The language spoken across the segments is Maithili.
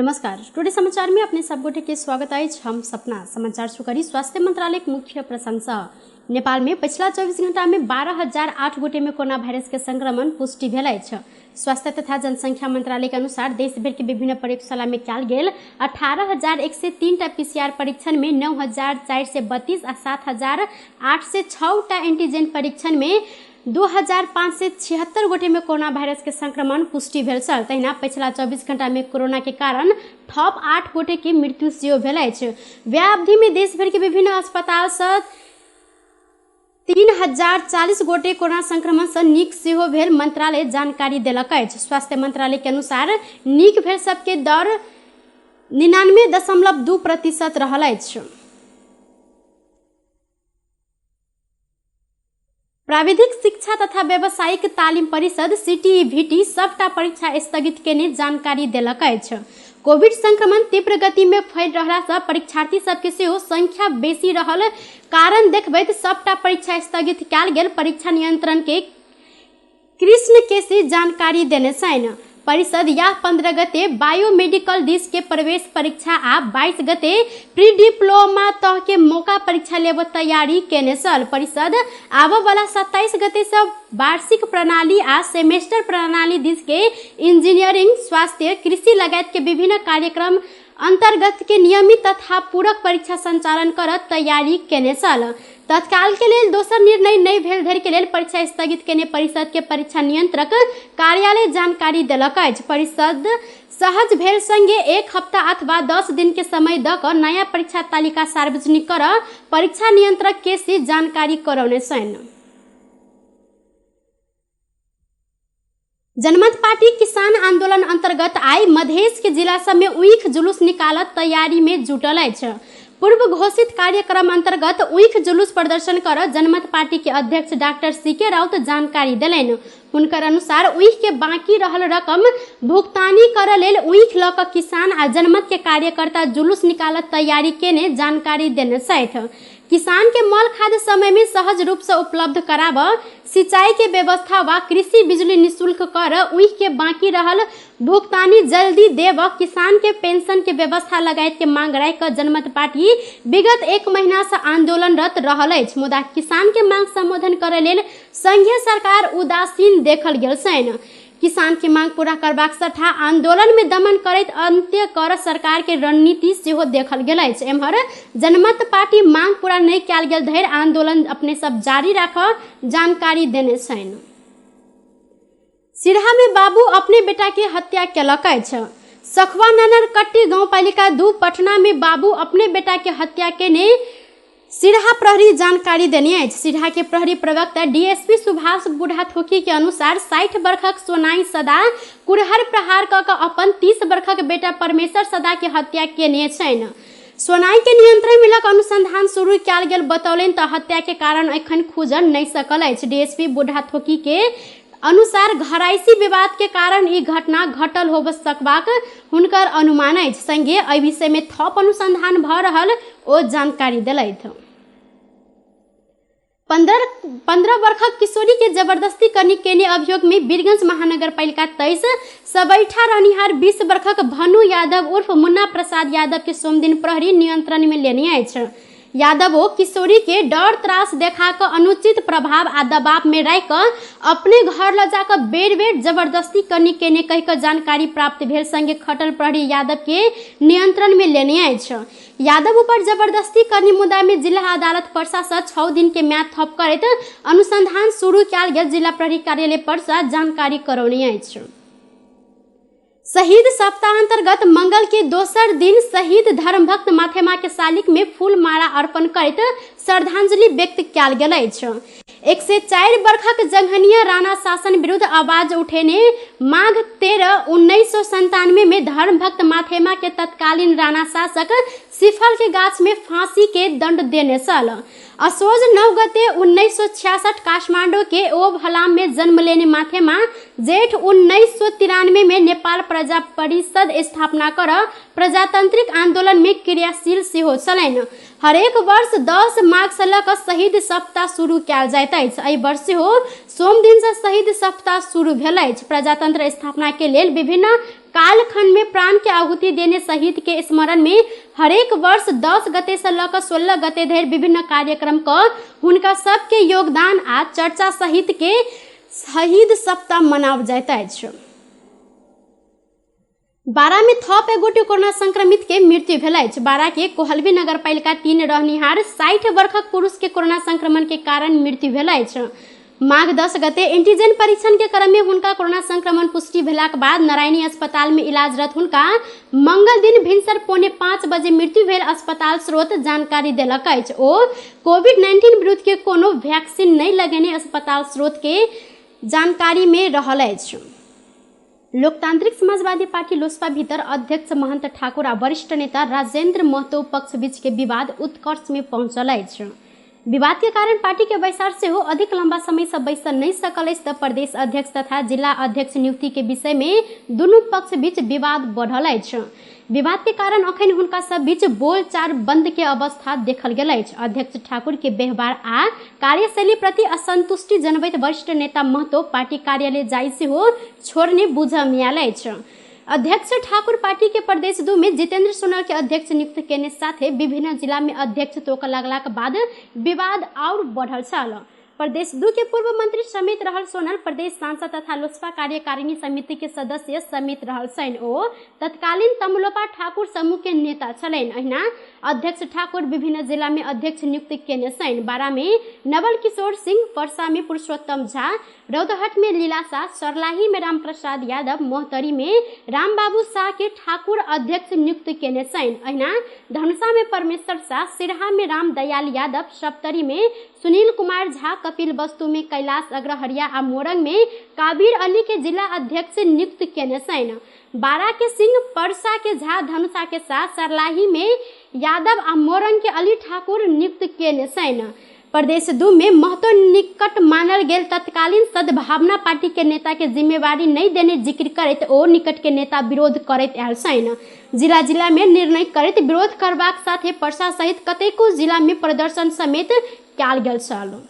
नमस्कार, टुडे समाचार में अपने सब गोटे के स्वागत अछि। हम सपना समाचार सुकरी। स्वास्थ्य मंत्रालय के मुख्य प्रशंसा नेपाल में पिछला 24 घंटा में 12,008 गोटे में कोरोना वायरस के संक्रमण पुष्टि भेल अछि। स्वास्थ्य तथा जनसंख्या मंत्रालय के अनुसार देश भर के विभिन्न प्रयोगशाला में कयल गेल 18,103 टा पीसीआर परीक्षण में 9,432 आ 7,806 टा एंटीजन परीक्षण में 2,576 गोटे में कोरोना वायरस के संक्रमण पुष्टि भेल छल। तहिना पछिला 24 घंटा में कोरोना के कारण थप 8 गोटे के मृत्यु सेहो भेल अछि। वएह अवधि में देश भर के विभिन्न अस्पताल सँ 3,040 गोटे कोरोना संक्रमण सँ नीक सेहो भेल मंत्रालय जानकारी देलक अछि। स्वास्थ्य मंत्रालय के अनुसार नीक भेल सबके दर 99.2% रहल अछि। प्राविधिक शिक्षा तथा व्यावसायिक तालिम परिषद सीटीईवीटी सबटा परीक्षा स्थगित केने जानकारी देलक अछि। कोविड संक्रमण तीव्र गति में फैल रहला सँ परीक्षार्थी सबके सेहो संख्या बेसी रहल कारण देखबैत सबटा परीक्षा स्थगित कयल गेल परीक्षा नियंत्रण के कृष्ण केसी जानकारी देने छनि। परिषद यह 15 गते बायोमेडिकल दिस के प्रवेश परीक्षा आ 22 गते प्री डिप्लोमा तह के मौका परीक्षा लेब तैयारी केने छल। परिषद आबऽ वाला 27 गते से वार्षिक प्रणाली आ सेमेस्टर प्रणाली दिस के इंजीनियरिंग, स्वास्थ्य, कृषि लगायत के विभिन्न कार्यक्रम अंतर्गत के नियमित तथा पूरक परीक्षा संचालन करत तैयारी केने छल। तत्काल के लेल दोसर निर्णय नहि भेल धरि के लेल परीक्षा स्थगित केने परिषद के परीक्षा नियंत्रक कार्यालय जानकारी देलक अछि। परिषद सहज भेल संगे 1 हफ्ता अथवा 10 दिन के समय द क नया परीक्षा तालिका सार्वजनिक कर परीक्षा नियंत्रक के से जानकारी करौने छनि। जनमत पार्टी किसान आंदोलन अंतर्गत आई मधेश के जिला सब में ऊख जुलूस निकालत तैयारी में जुटल अछि। पूर्व घोषित कार्यक्रम अंतर्गत ऊख जुलूस प्रदर्शन कर जनमत पार्टी के अध्यक्ष डॉक्टर सीके राउत जानकारी देलनि। हुनकर अनुसार ऊख के बाकी रहल रकम भुगतानी कर लेल ऊख ल क किसान आ जनमत के कार्यकर्ता जुलूस निकालत तैयारी केने जानकारी देने छथि। किसान के मल खाद समय में सहज रूप से उपलब्ध कराब, सिंचाई के व्यवस्था व कृषि बिजली निःशुल्क कर ऊख के बाकी रहल भुगतानी जल्दी देव, किसान के पेंशन के व्यवस्था लगायत के मांग राखि क जनमत पार्टी विगत 1 महीना से आंदोलनरत रहल अछि। मुदा किसान के मांग संबोधन करे लेल संघीय सरकार उदासीन देखल गेल छनि। किसान के मांग पूरा करबाक सट्टा आंदोलन में दमन करैत अंत्य कर सरकार के रणनीति सेहो देखल गेल अछि। एम्हर जनमत पार्टी मांग पूरा नहि कयल गेल धरि आंदोलन अपने सब जारी राख जानकारी देने छनि। सिरहा में बाबू अपने बेटा के हत्या केलक अछि। सखवा ननरकट्टी गांवपालिका 2 पटना में बाबू अपने बेटा के हत्या केने सिरहा प्रहरी जानकारी देने अछि। सिरहा के प्रहरी प्रवक्ता डीएसपी सुभाष बुढ़ाथोकी के अनुसार 60 वर्षक सोनाई सदा कुरहर प्रहार क क अपन 30 वर्षक बेटा परमेश्वर सदा के हत्या केने छनि। सोनाई के नियंत्रण मिलक अनुसंधान शुरू कयल गेल बतौलनि त हत्या के कारण एखन खुजल नहि सकल अछि। डीएसपी बुढ़ाथोकी के अनुसार घरायसी विवाद के कारण ई घटना घटल होब सकबाक हुनकर अनुमान अछि। संगे एहि विषय में थप अनुसंधान भ रहल ओ जानकारी देलथि। 15 वर्षक किशोरी के जबरदस्ती करनी केने अभियोग में वीरगंज महानगरपालिका 23 सबैठा रहनिहार 20 वर्षक भनु यादव उर्फ मुन्ना प्रसाद यादव के सोमदिन प्रहरी नियंत्रण में लेने अछि। यादव ओ किशोरी के डर त्रास देखा क अनुचित प्रभाव आ दबाव में राखि क अपने घर ल जाकर बेर बेर जबरदस्ती करनी केने कहि क जानकारी प्राप्त भेल संगे खटल प्रहरी यादव के नियंत्रण में लेने अछि। यादव ऊपर जबरदस्ती करनी मुद्दा में जिला अदालत परसा से 6 दिन के म्याद थप करैत अनुसंधान शुरू कयल गेल जिला प्रहरी कार्यालय परसा जानकारी करौने अछि। शहीद सप्ताह अंतर्गत मंगल के दोसर दिन शहीद धर्मभक्त माथेमा के शालिक में फूल माला अर्पण करैत श्रद्धांजलि व्यक्त कयल गेल अछि। 104 वर्षक जंघनीय राणा शासन विरुद्ध आवाज उठेने माघ 13 1997 में धर्मभक्त माथेमा के तत्कालीन राणा शासक सिफल के गाछ में फांसी के दंड देने छल। असोज 9 गते 1966 काठमांडू के ओभलाम में जन्म लेने माथेमा जेठ 1993 में नेपाल प्रजा परिषद स्थापना कर प्रजातांत्रिक आंदोलन में क्रियाशील सेहो छलनि। हरेक वर्ष 10 माघ से लऽ कऽ शहीद सप्ताह शुरू कयल जाइत अछि। एहि वर्ष सेहो सोम दिन से शहीद सप्ताह शुरू भेल अछि। प्रजातंत्र स्थापना के लेल विभिन्न कालखंड में प्राण के आहुति देने शहीद के स्मरण में हरेक वर्ष 10 गते से लऽ कऽ 16 गते धरि विभिन्न कार्यक्रम कऽ हुनका सबके योगदान आ चर्चा सहित के शहीद सप्ताह मनाओल जाइत अछि। बारा में थप एक गोटे कोरोना संक्रमित के मृत्यु भेल अछि। बारा के कोहलबी नगरपालिका 3 रहनिहार 60 वर्षक पुरुष के कोरोना संक्रमण के कारण मृत्यु भेल अछि। माघ 10 गते एंटीजन परीक्षण के क्रम में हुनका कोरोना संक्रमण पुष्टि भेलाक बाद नारायणी अस्पताल में इलाजरत हुनका मंगल दिन भिनसर 4:45 बजे मृत्यु भेल अस्पताल स्रोत जानकारी देलक अछि। ओ कोविड-19 विरुद्ध के कोनो वैक्सीन नहीं लगेने अस्पताल स्रोत के जानकारी में रहल अछि। लोकतांत्रिक समाजवादी पार्टी लोसपा भीतर अध्यक्ष महंत ठाकुर आ वरिष्ठ नेता राजेंद्र महतो पक्ष बीच के विवाद उत्कर्ष में पहुंचल अछि। विवाद के कारण पार्टी के बैसार सेहो अधिक लंबा समय से बैसल नहीं सकल अछि त प्रदेश अध्यक्ष तथा जिला अध्यक्ष नियुक्ति के विषय में दुनू पक्ष बीच विवाद बढ़ल अछि। विवाद के कारण अखन हुनका सब बीच बोलचाल बंद के अवस्था देखल गेल अछि। अध्यक्ष ठाकुर के व्यवहार आ कार्यशैली प्रति असंतुष्टि जनबैत वरिष्ठ नेता महतो पार्टी कार्यालय जाय सेहो छोड़ने बुझऽ में आयल अछि। अध्यक्ष ठाकुर पार्टी के प्रदेश 2 में जितेंद्र सोनल के अध्यक्ष नियुक्त केने साथे विभिन्न जिला में अध्यक्ष तोक लगलाक बाद विवाद और बढ़ल छल। प्रदेश 2 के पूर्व मंत्री समेत रहल सोनल प्रदेश सांसद तथा लोसपा कार्यकारिणी समिति के सदस्य समेत रहल छनि। ओ तत्कालीन तमलोपा ठाकुर समूह के नेता छलनि। अहिना अध्यक्ष ठाकुर विभिन्न जिला में अध्यक्ष नियुक्त केने छनि। बारा में नवल किशोर सिंह, परसा में पुरुषोत्तम झा, रौतहट में लीला शाह, सरलाही में रामप्रसाद यादव, मोहतरी में रामबाबू शाह के ठाकुर अध्यक्ष नियुक्त केने छनि। अहिना धनुषा में परमेश्वर शाह, सिरहा में रामदयाल यादव, सप्तरी में सुनील कुमार झा, कपिल वस्तु में कैलाश अग्रहरिया आ मोरंग में काबिर अली के जिला अध्यक्ष नियुक्त केने छनि। बारा के सिंह, परसा के झा, धनुषा के शाह, सरलाही में यादव आ मोरंग के अली ठाकुर नियुक्त केने छनि। प्रदेश 2 में महतो निकट मानल गेल तत्कालीन सद्भावना पार्टी के नेता के जिम्मेवारी नहीं देने जिक्र करैत ओ निकट के नेता विरोध करैत आयल छनि। जिला जिला में निर्णय करैत विरोध करबाक साथे परसा सहित कतेको जिला में प्रदर्शन समेत कयल गेल छल।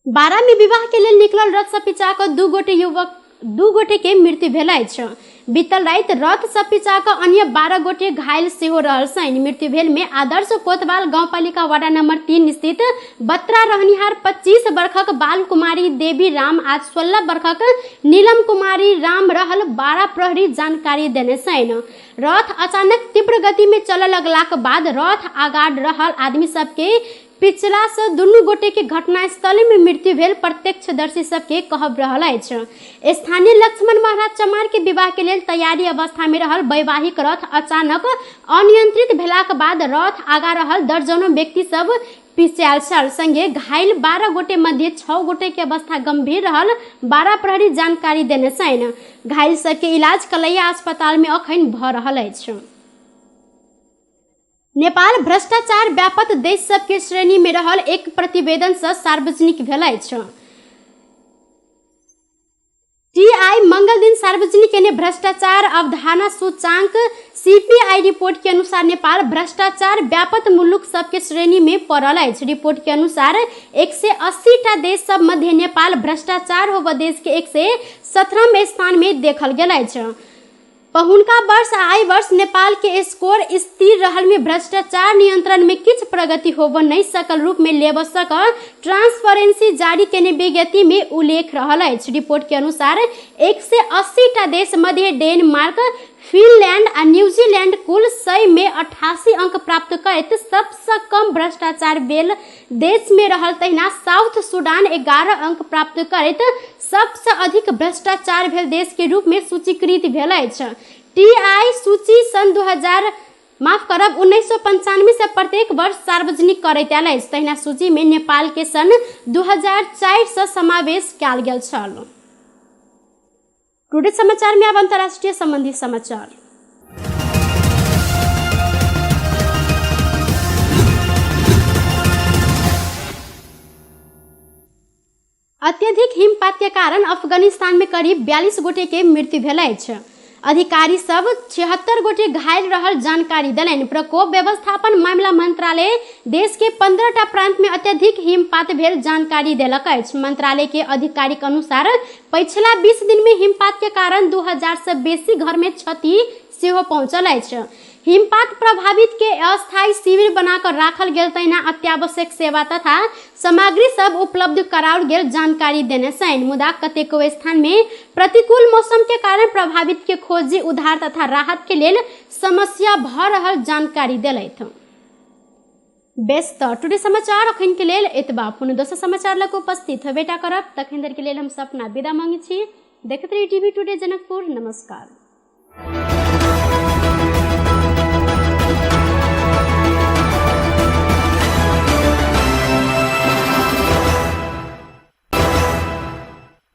बारा में विवाह के लेल निकलल रथ से पिचा कऽ दू गोटे युवक दू गोटे के मृत्यु भेल अछि। बीतल राति रथ से पिचा कऽ अन्य 12 गोटे घायल सेहो रहल छनि। मृत्यु भेल में आदर्श कोतवाल गांवपालिका वार्ड नंबर 3 स्थित बत्रा रहनिहार 25 वर्षक बाल कुमारी देवी राम आ 16 वर्षक नीलम कुमारी राम रहल 12 प्रहरी जानकारी देने छनि। रथ अचानक तीव्र गति में चलऽ लगलाक बाद रथ आगाड़ रहल आदमी सबके पिछला से दुनू गोटे के घटनास्थल में मृत्यु भेल प्रत्यक्षदर्शी सबके कहब रहल अछि। स्थानीय लक्ष्मण महाराज चमार के विवाह के लेल तैयारी अवस्था में रहल वैवाहिक रथ अचानक अनियंत्रित भेलाक बाद रथ आगा रहल दर्जनों व्यक्ति सब पिचायल छल। संगे घायल 12 गोटे मध्य 6 गोटे के अवस्था गंभीर रहल 12 प्रहरी जानकारी देने छनि। घायल सबके इलाज कलैया अस्पताल में अखन भऽ रहल अछि। नेपाल भ्रष्टाचार व्यापक देश सबके श्रेणी में रहल एक प्रतिवेदन से सार्वजनिक भेल अछि। टीआई मंगल दिन सार्वजनिक केने भ्रष्टाचार अवधारणा सूचांक सीपीआई रिपोर्ट के अनुसार नेपाल भ्रष्टाचार व्यापक मुलुक सबके श्रेणी में पड़ल अछि। रिपोर्ट के अनुसार 180 टा देश सब मध्य नेपाल भ्रष्टाचार होबऽ देश के 117 स्थान में देखल गेल अछि। पहुनका वर्ष आ एहि वर्ष नेपाल के स्कोर स्थिर रहल में भ्रष्टाचार नियंत्रण में किछु प्रगति होबऽ नहीं सकल रूप में लेबऽ सकल ट्रांसपेरेंसी जारी केने विज्ञप्ति में उल्लेख रहल अछि। रिपोर्ट के अनुसार 180 टा देश मध्य डेनमार्क, फिनलैंड आ न्यूजीलैंड कुल 100 में 88 अंक प्राप्त करैत सबसँ कम भ्रष्टाचार भेल देश में रहल तहिना साउथ सुडान 11 अंक प्राप्त करैत सबसँ अधिक भ्रष्टाचार भेल देश के रूप में सूचीकृत भेल अछि। टीआई सूची सन 1995 से प्रत्येक वर्ष सार्वजनिक करैत आयल अछि। तहिना सूची में नेपाल के सन 2004 से समावेश कयल गेल छल। टुडे समाचार में अब अंतर्राष्ट्रीय संबंधी समाचार। अत्यधिक हिमपात के कारण अफगानिस्तान में करीब 42 गोटे के मृत्यु भेल अछि। अधिकारी सब 76 गोटे घायल रहल जानकारी देलनि। प्रकोप व्यवस्थापन मामला मंत्रालय देश के 15टा प्रांत में अत्यधिक हिमपात भेल जानकारी देलक अछि। मंत्रालय के अधिकारीक अनुसार पछिला 20 दिन में हिमपात के कारण 2000 से बेसी घर में क्षति सेहो पहुंचल अछि। हिमपात प्रभावित के अस्थायी शिविर बनाकर राखल गेल तहिना अत्यावश्यक सेवा तथा सामग्री सब उपलब्ध कराओल गेल जानकारी देने छनि। मुदा कतेको स्थान में प्रतिकूल मौसम के कारण प्रभावित के खोजी उद्धार तथा राहत के लेल समस्या भ रहल जानकारी देलथि। बेस त टुडे समाचार अखन के लेल एतबा। पुनः दोसर समाचार लग उपस्थित होबेटा करब, तखन धरि के लेल हम सपना विदा मांगै छी। देखैत रही टीवी टुडे जनकपुर। नमस्कार।